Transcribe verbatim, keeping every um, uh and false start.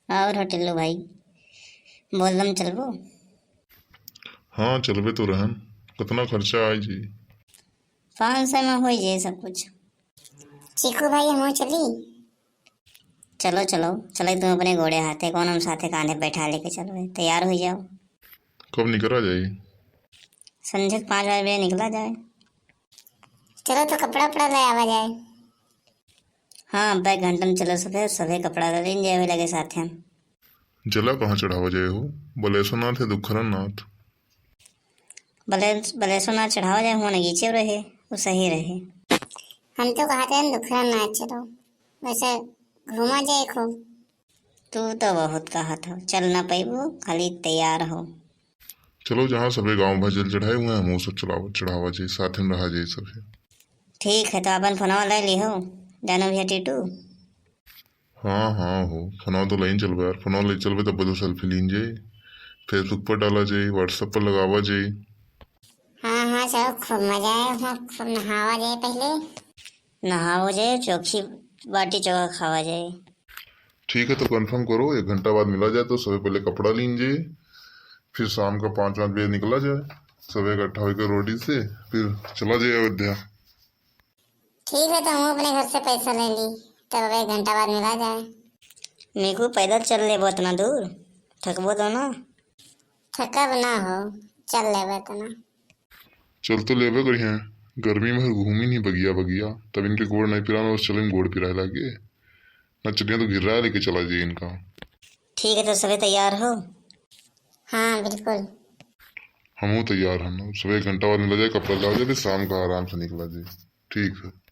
और हो टिल्लू भाई, बोलबम चलबो? हाँ, चलबे तो रहन। कितना खर्चा आई जी? पाँच सौ में होइ जाए सब कुछ। चीकू भाई, हम चली? चलो, चलो, चलो, तुम अपने घोड़े हाथे, कौन हम साथे कांधे बैठा लेके चलो, तैयार हो जाओ। कब निकला जाए? संझक पाँच बजे निकला जाए। चलो, तो कपड़ा, उपड़ा ले आवा जाए। हाँ, अब एक घंटा में चलो, सभे, सभे कपड़ा ले लेन जाए, वही लगे साथे हम। जला कहाँ चढ़ावा जाए हो? बलेश्वरनाथ या दुखरनाथ? बले-, बलेश्वरनाथ चढ़ावा जाए, हुआ नगीचे रहे, वो सही रहे। हम तो कहते हैं दुखरनाथ चलो, वैसे घूमा जाए खूब। तू तो बहुत कहत हो, चल ना पैबू, खाली तैयार हो। चलो, जहाँ सभे गाँव भर जल चढ़ाए हुए हैं, हमहू सब चलाव-, चढ़ावा जाए, साथ में रहा जाए सभे। ठीक है, तो अपन फोनवा ले ली हो, जानू भैया टीटू। हाँ, हाँ हो, फोनवा तो लेन चलबे यार, फोनवा ले चलबे तब तो selfie लीन जाए, Facebook पर डाला जाए, WhatsApp पर लगावा जाए। हाँ, हाँ, चलो, खूब मजा आए, वहाँ खूब नहावा जाए पहले। नहावा जाए, चोखी बाटी चोखा खावा जाए। ठीक है, तो confirm करो, एक घंटा बाद मिला जाए, तो सबसे पहले कपड़ा लीन जाए, फिर शाम का पाँच, पाँच बजे निकला जाए, सब इकट्ठा होकर रोडी से, फिर चला जाए अयोध्या। ठीक है, तो हम अपने घर से पैसा ले ली, तब अब एक घंटा बाद मिला जाए। मीकू, पैदल चल लेबो इतना दूर, थकबो तो ना? थकब ना हो, चल लेबे इतना। चल तो लेबे करिहे, गर्मी में घूमी नहीं बगिया बगिया, तब इनके गोड़ नहीं पिराना, बस चले में गोड़ पिराए लागे। ना चलिए तो घिर्रा लेके चला जाए इनका। ठीक है, तो सभी तैयार हो? हाँ, बिल्कुल। हमहू तैयार हैं ना, सब एक घंटा बाद मिला जाए, कपड़ा लावा जाए, फिर शाम का आराम से निकला जाए। ठीक है।